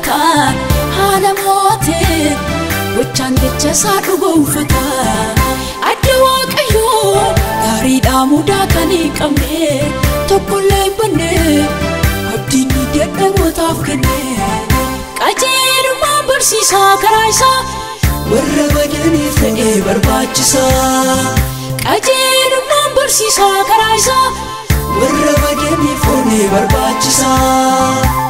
dhaabata haala mootee gochaan jecha isaa dhugoomfata. Adda Waaqayyoo gaariidhaa mudaa kan hin qabne tokkollee hin banne abdiin dadhabootaaf kenne. Qajeelummaan barsiisaa karaa isaa warra badaniif ta'ee barbaachisaa. Qajeelummaan barsiisaa karaa isaa warra badaniif onee barbaachisaa.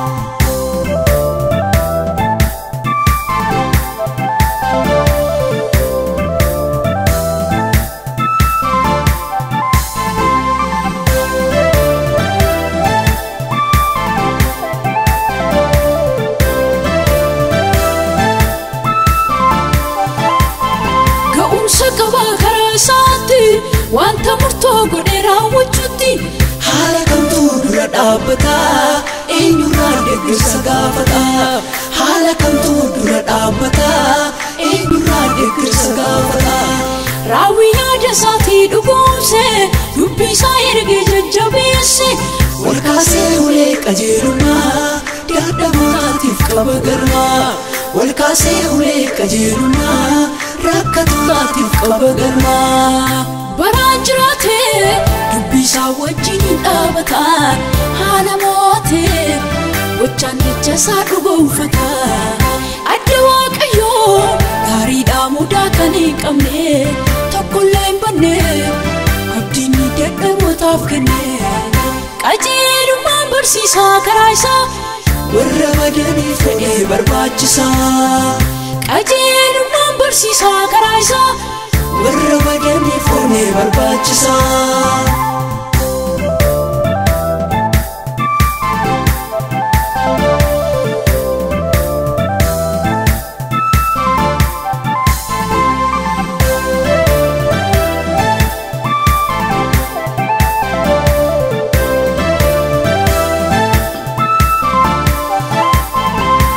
Ga'umsa qabaa karaa isaatti wanta murtoo godhee raawwachuutti haala kamtuu dura dhaabbata eenyurraa deeggarsa gaafata. Haala kamtuu dura dhaabbata eenyurraa deeggarsa gaafata. Raawwii yaada isaatii dhugoomse dubbii isaa ergee jajjabeesse Wal kaasee ulee qajeelummaa dadhabootaatiif qaba galmaa. Wal kaasee ulee qajeelummaa rakkatootaatiif qaba galmaa. Baraan jiraatee dubbii isaa wajjin hin dhaabata haala mootee gochaan jecha isaa dhugoomfata. Adda Waaqayyoo gaariidhaa mudaa kan hin qabne tokkollee hin banne abdiin dadhabootaaf kenne. Qajeelummaan barsiisaa karaa isaa warra badaniif ta'ee barbaachisaa. Qajeelummaan barsiisaa karaa isaa warra badaniif onee barbaachisaa.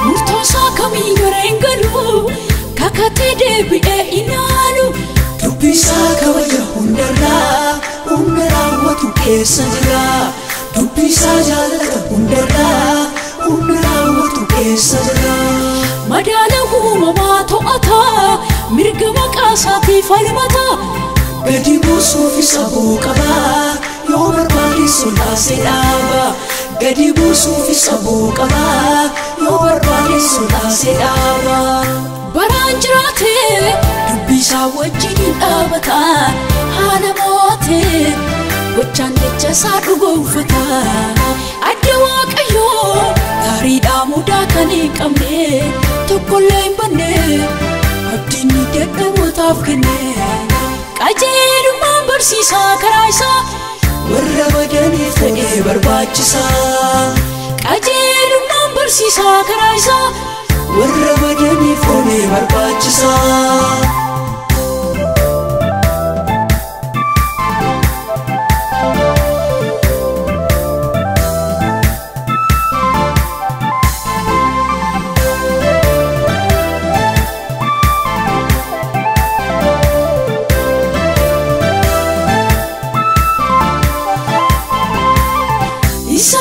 Murtoo isaa kamii gara hin galu kakatee deebi'ee ilaalu. Dubbii isaa kabaja hundarraa humna raawwatu keessa jira. Dubbii isaa jaalata hundarraa humna raawwatu keessa jira. Madaala uumamaa to'ata mirga maqaa isaatiif falmata. Gadi buusuuf isa qaba yoo barbaade sodaasee dhaaba. Gadi buusuuf isa qaba yoo barbaade sodaasee dhaaba. Baraan jiraatee dubbii isaa wajjin hin dhaabata haala mootee gochaan jecha isaa dhugoomfata. Adda Waaqayyoo gaariidhaa mudaa kan hin qabne tokkollee hin banne abdiin dadhabootaaf kenne. Qajeelummaan barsiisaa karaa isaa warra badaniif ta'ee barbaachisaa. Qajeelummaan barsiisaa karaa isaa warra badaniif onee barbaachisaa. Isa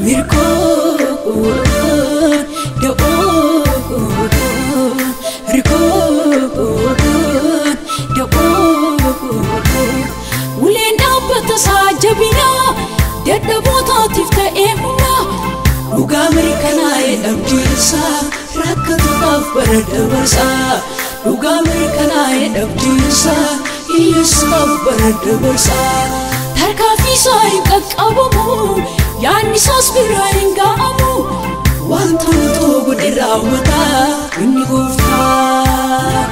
mirkoo da'oo rikoo da'oo uleen dhaabbata isaa jabinaa dadhabootaatiif ta'ee humna. Dhugaa mirkanaa'ee dhabdiinsaa rakkatootaaf bara dabarsaa. Dhugaa mirkanaa'ee dhabdiinsaa hiyyeessaaf bara dabarsaa. Tarkaanfii isaa hin qaqqabamu yaadni isaas bira hin ga'amu. Wanta murtoo godhe raawwata inni gooftaa.